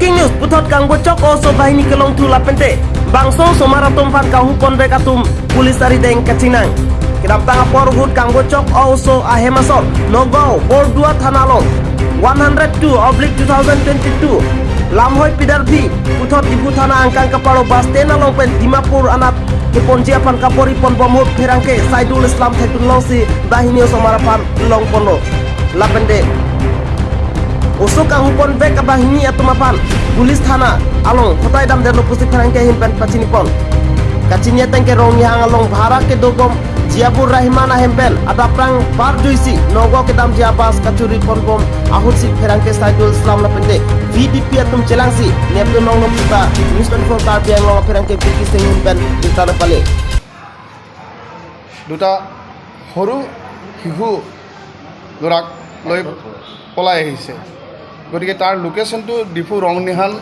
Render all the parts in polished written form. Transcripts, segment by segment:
Breaking news puthot kangbo chok oso bahini kelong thu lapente bangso somaratum phan kahu ponbek atum police ari deng kachinang kidam tanga porhut kangbo chok oso ahemasol Nagaon Bordowa থানালং 102/2022 lamhoi pidar phi puthot Diphu থানা angkang kaparo bus stand along pen Dimapur anat ke ponjia pan kapori pon bomhut pherangke Saidul Islam thaitun long si bahini somarapan long pono lapende Usuk angupon bek bahini atumapan pulis থানা along khotai dam der উপস্থিত pherangke himpen pachini pon kachinia tengke rong yang along bhara ke dogom Jiabur Rahman ahempen adaprang bar duisi nogo ke dam jiabas kachuri pon bom ahut si pherangke Saidul Islam lapende VDP atum chelangsi nepto nong nom puta News 24 Karbi Anglong pherangke Vicky Singh himpen diltana pale. দুটা সৰু শিশু ল'ৰাক লৈ পলাই আহিছে। গতিকে তাৰ লোকেশ্যনটো ডিফু ৰংনিহান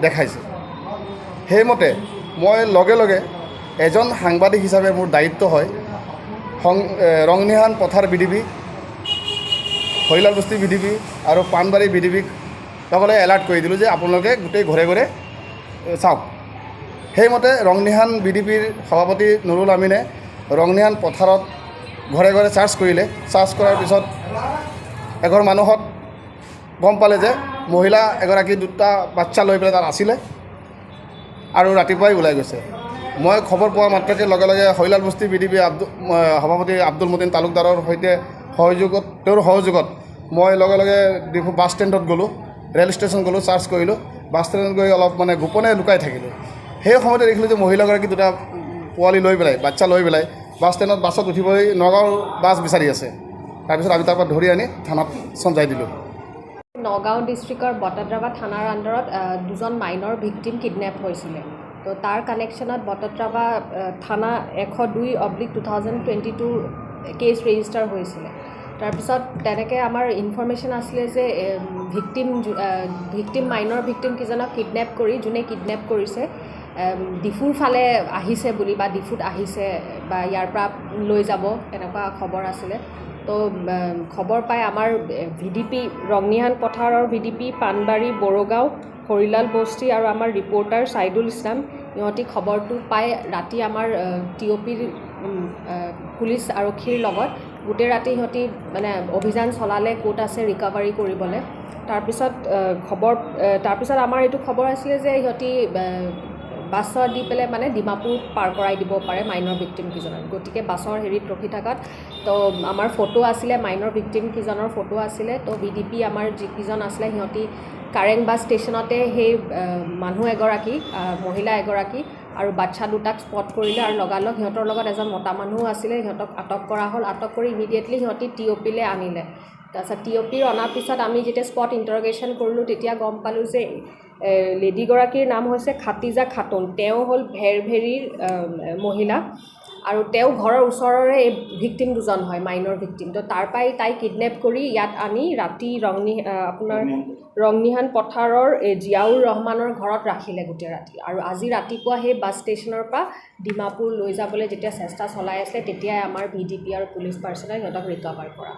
দেখাইছে। সেইমতে মই লগে লগে এজন সাংবাদিক হিচাপে মোৰ দায়িত্ব হয় ৰংনিহান পথাৰ বি ডি পি, হৰিলাল বস্তি বি ডি পি আৰু পাণবাৰী বি ডি পিক লগতে এলাৰ্ট কৰি দিলোঁ যে আপোনালোকে গোটেই ঘৰে ঘৰে চাওক। সেইমতে ৰংনিহান বি ডি পিৰ সভাপতি নুৰুল আমিনে ৰংনিহান পথাৰত ঘৰে ঘৰে চাৰ্চ কৰিলে। চাৰ্চ কৰাৰ পিছত এঘৰ মানুহত গম পালে যে মহিলা এগৰাকী দুটা বাচ্চা লৈ পেলাই তাত আছিলে আৰু ৰাতিপুৱাই ওলাই গৈছে। মই খবৰ পোৱা মাত্ৰকে লগে লগে হৰিলাল বস্তি বি ডি পি আব্দুল সভাপতি আব্দুল মতিন তালুকদাৰৰ সৈতে সহযোগত, তেওঁৰ সহযোগত মই লগে লগে ডিফু বাছ ষ্টেণ্ডত গ'লোঁ, ৰেল ষ্টেচন গ'লোঁ, চাৰ্চ কৰিলোঁ। বাছ ষ্টেণ্ডত গৈ অলপ মানে গোপনে লুকাই থাকিলোঁ। সেই সময়তে দেখিলোঁ যে মহিলাগৰাকী দুটা পোৱালি লৈ পেলাই, বাচ্চা লৈ পেলাই বাছ ষ্টেণ্ডত বাছত উঠিবলৈ নগাঁৱৰ বাছ বিচাৰি আছে। তাৰপিছত আমি তাৰ পৰা ধৰি আনি থানাত চমজাই দিলোঁ। নগাঁও ডিষ্ট্ৰিক্টৰ বটদ্ৰৱা থানাৰ আণ্ডাৰত দুজন মাইনৰ ভিক্টিম কিডনেপ হৈছিলে। তো তাৰ কানেকশ্যনত বটদ্ৰৱা থানা 102/2022 case register হৈছিলে। তাৰপিছত তেনেকৈ আমাৰ ইনফৰ্মেশ্যন আছিলে যে ভিক্টিম মাইনৰ ভিক্টিম কেইজনক কিডনেপ কৰি যোনে কিডনেপ কৰিছে ডিফুৰ ফালে আহিছে বুলি বা ডিফুত আহিছে বা ইয়াৰ পৰা লৈ যাব, এনেকুৱা খবৰ আছিলে। তো খবৰ পাই আমাৰ ভিডিপি, ৰংনিহান পথাৰৰ ভিডিপি, পাণবাৰী, বৰগাঁও, হৰিলাল বস্তি আৰু আমাৰ ৰিপৰ্টাৰ ছাইদুল ইছলাম, ইহঁতি খবৰটো পাই ৰাতি আমাৰ টি অ' পিৰ পুলিচ আৰক্ষীৰ লগত গোটেই ৰাতি সিহঁতি মানে অভিযান চলালে ক'ত আছে ৰিকাভাৰী কৰিবলৈ। তাৰপিছত আমাৰ এইটো খবৰ আছিলে যে সিহঁতি বাছত দি পেলাই মানে ডিমাপুৰ পাৰ কৰাই দিব পাৰে মাইনৰ ভিক্টিম কেইজনক। গতিকে বাছৰ হেৰিত ৰখি থকাত তো আমাৰ ফটো আছিলে, মাইনৰ ভিক্টিম কেইজনৰ ফটো আছিলে। তো ভিডিপি আমাৰ যিকেইজন আছিলে, সিহঁতি কাৰেং বাছ ষ্টেচনতে সেই মানুহ এগৰাকী, মহিলা এগৰাকী আৰু বাচ্ছা দুটাক স্পট কৰিলে আৰু লগালগ সিহঁতৰ লগত এজন মতা মানুহো আছিলে, সিহঁতক আটক কৰা হ'ল। আটক কৰি ইমিডিয়েটলি সিহঁতি টি অ' পিলৈ আনিলে। তাৰপিছত টি অ' পিৰ অনাৰ পিছত আমি যেতিয়া স্পট ইণ্টাৰগেশ্যন কৰিলোঁ, তেতিয়া গম পালোঁ যে লেডিগৰাকীৰ নাম হৈছে খাতিজা খাতুন। তেওঁ হ'ল ভেৰভেৰীৰ মহিলা আৰু তেওঁ ঘৰৰ ওচৰৰে এই ভিক্টিম দুজন হয়, মাইনৰ ভিক্টিম। তো তাৰ পৰাই তাই কিডনেপ কৰি ইয়াত আনি ৰাতি আপোনাৰ ৰংনিহান পথাৰৰ এই জিয়াউৰ ৰহমানৰ ঘৰত ৰাখিলে গোটেই ৰাতি। আৰু আজি ৰাতিপুৱা সেই বাছ ষ্টেচনৰ পৰা ডিমাপুৰ লৈ যাবলৈ যেতিয়া চেষ্টা চলাই আছিলে, তেতিয়াই আমাৰ ভিডিপি আৰু পুলিচ পাৰ্চনে সিহঁতক ৰিকাভাৰ কৰা।